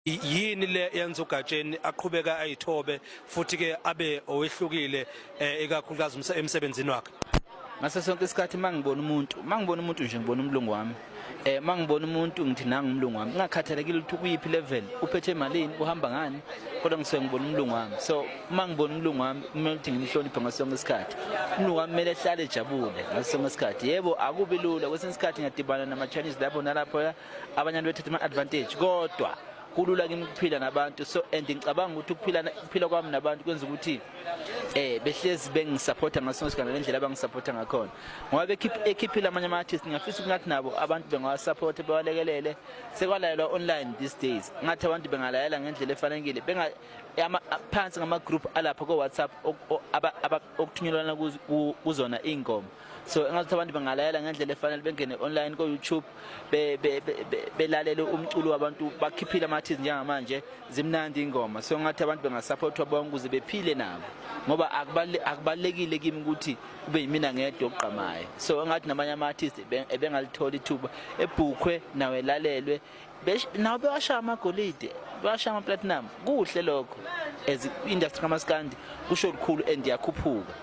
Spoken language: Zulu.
Yini le yenza uGatsheni aqhubeka ayithobe futhi ke abe owehlukile ikakhulukazi emsebenzini wakhe? Ngaso sonke isikhathi mangibona umuntu, mangibona umuntu nje ngibona umlungu wami. Mangibona umuntu ngithi nanga umlungu wami. Ngingakhathalekile ukuthi ukuyiphi level, uphethe malini, uhamba ngani, kodwa ngisuke ngibona umlungu wami. So mangibona umlungu wami kumele ukuthi ngimhloniphe ngaso sonke isikhathi. Umlungu wami kumele ehlale ejabule ngaso sonke isikhathi. Yebo akubi lula kwesinye isikhathi ngiyadibana nama Chinese lapho nalapho abanye abantu bethatha ama-advantage, kodwa kulula kimi ukuphila nabantu. So and ngicabanga ukuthi ukuphila kwami nabantu kwenza ukuthi behlezi bengisupporta ngaso sonke isikhathi ngendlela abangisupporta ngakhona, ngoba ekhiphile amanye ama-artist. Ngiyafisa ukuthi nabo abantu bengawasupport, bewalekelele. Sekwalayelwa online these days, ngathi abantu bengalayela ngendlela efanelekile, benga phansi ngama-group alapha ko-WhatsApp okuthunyelwana kuzona iy'ngoma. So engathi abantu bengalayela ngendlela efanele, bengene online ko-YouTube, belalele umculo wabantu bakhiphile ama-artist njengamanje, zimnandi ingoma. So ngathi abantu bengasupportwa bonke ukuze bephile nabo, ngoba akubalulekile kimi ukuthi kube yimina ngedwa ogqamayo. So engathi namanye ama-artist ebengalithola ithuba, ebhukhwe nawo, elalelwe, nawo bewashaya amagolide, bewashaya ama-platinum. Kuhle lokho as industry kamaskandi, kusho lukhulu and iyakhuphuka.